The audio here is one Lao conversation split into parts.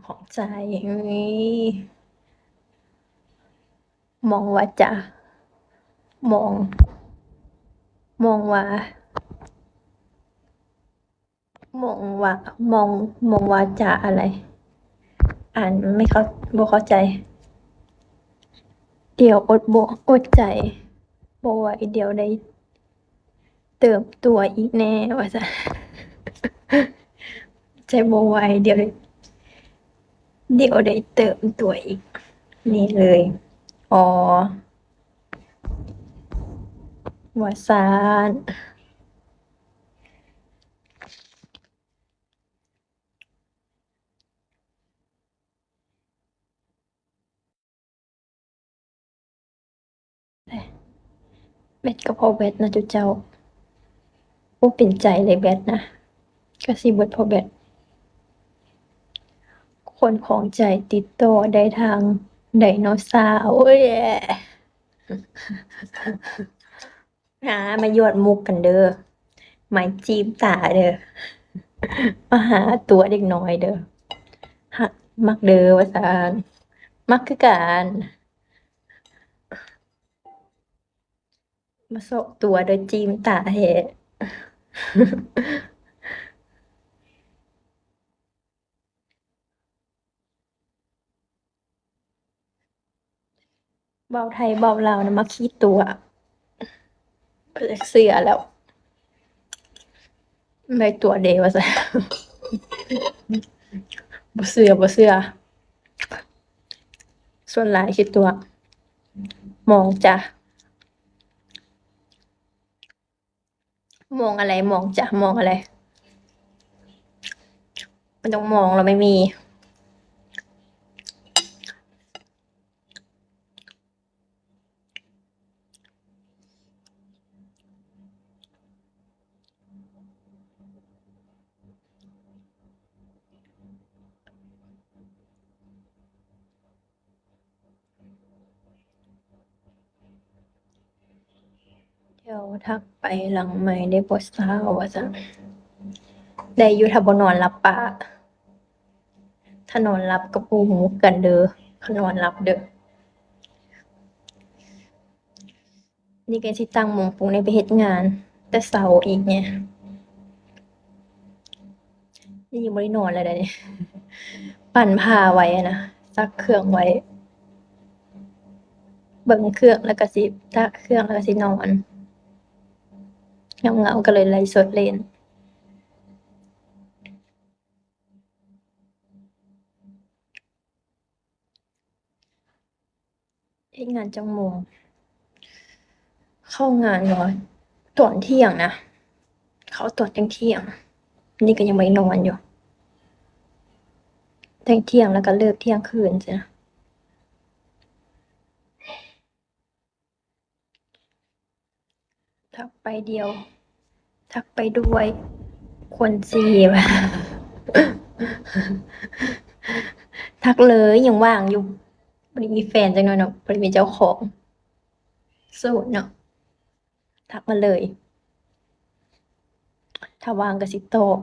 ຂອງໃຈ ເອີຍ ມອງວ່າຈະ ມອງ ມອງວ່າ ມອງວ່າ ມອງ ມອງວ່າຈະອະໄລ? ອ່ານໄມ່ເຂົ້າ ບໍ່ເຂົ້າໃຈ. ດຽວອົດບໍ່ ອົດໃຈບໍ່ໄຫວ, ດຽວໄດ້ເຕີມຕົວອີກແນ່ວ່າຊັ້ນ. ໃຈບໍ່ໄຫວ, ດຽວໄດ້ ດຽວໄດ້ເຕີມຕົວອີກ. ນີ້ເລີຍ ອໍ ວ່າຊັ້ນ. ແບັດກໍພໍແບັດນະຈຸເຈົ້າ. ໂອ້ ເປັນໃຈເລີຍແບັດນະ, ກໍຊິເບິດພໍແບັດ. ຄົນຂອງໃຈຕິດຕໍ່ໄດ້ທາງໄດໂນເສົາ. ໂອ້ຍ ຫາມາຢອດມຸກກັນເດີ້, ມາຈີບຕາເດີ້, ມາຫາຕົວເດັກນ້ອຍເດີ້. ຮັກ ມັກເດີ້ວ່າຊັ້ນ, ມັກຄືກັນ. ມາຊອກຕົວເດີ້, ຈີບຕາແທ້. ເວົ້າໄທເວົ້າລາວນະ ມັກຂີ້ຕົວະ. ບໍ່ຢາກເຊື່ອແລ້ວ. ໄດ້ຕົວະເດ້ວ່າຊັ້ນ. ບໍ່ເຊື່ອ ບໍ່ເຊື່ອ. ສ່ວນຫຼາຍຂີ້ຕົວະ. ມອງຈ້າ. ມອງອະໄລ? ມອງຈ້າ ມອງອະໄລ? ມັນຕ້ອງມອງ ແລ້ວໄມ່ມີ. ດຽວທັກໄປຫຼັງໄມເດ້ບໍ່ຊາວວ່າຊັ້ນ. ໄດ້ຢູ່ ຖ້າບໍ່ນອນຫຼັບປະ, ຖ້ານອນຫຼັບກໍບໍ່ຮູ້ຄືກັນເດີ້, ຖ້ານອນຫຼັບເດີ້. ນີ້ກໍຊິຕັ້ງໂມງປຸກນີ້ໄປເຮັດງານແຕ່ເຊົ້າອີກແນ່. ນີ້ຍັງບໍ່ໄດ້ນອນເລີຍເດ້. ປັ່ນຜ້າໄວ້ຫັ້ນນະ, ຊັກເຄື່ອງໄວ້, ເບິ່ງເຄື່ອງ ແລ້ວກໍຊິຊັກເຄື່ອງ ແລ້ວກໍຊິນອນ. ເຫງົາໆ ກໍເລີຍໄລສົດຫຼິ້ນ. ເຮັດງານຈັກໂມງ? ເຂົ້າງານເນາະ ຕອນທ່ຽງນະ, ເຂົ້າຕອນທ່ຽງໆ. ນີ້ກໍຍັງບໍ່ໄດ້ນອນຢູ່, ທ່ຽງໆ ແລ້ວກໍເລີກທ່ຽງຄືນຊີ້ນະ. ທັກໄປດຽວ ທັກໄປດ້ວຍ ຄົນສີ່ ທັກເລີຍ ຍັງວ່າງຢູ່. ບໍ່ໄດ້ມີແຟນຈັກໜ້ອຍເນາະ, ບໍ່ໄດ້ມີເຈົ້າຂອງ, ໂສດເນາະ. ທັກມາເລີຍ, ຖ້າວ່າງກໍຊິຕອບ.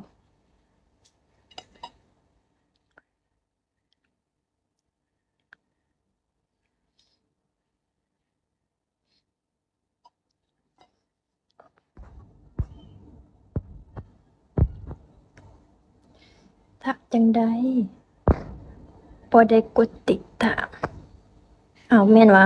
ທັກຈັ່ງໃດ ບໍ່ໄດ້ກົດຕິດຕາມ? ອ້າວ ແມ່ນຫວາ?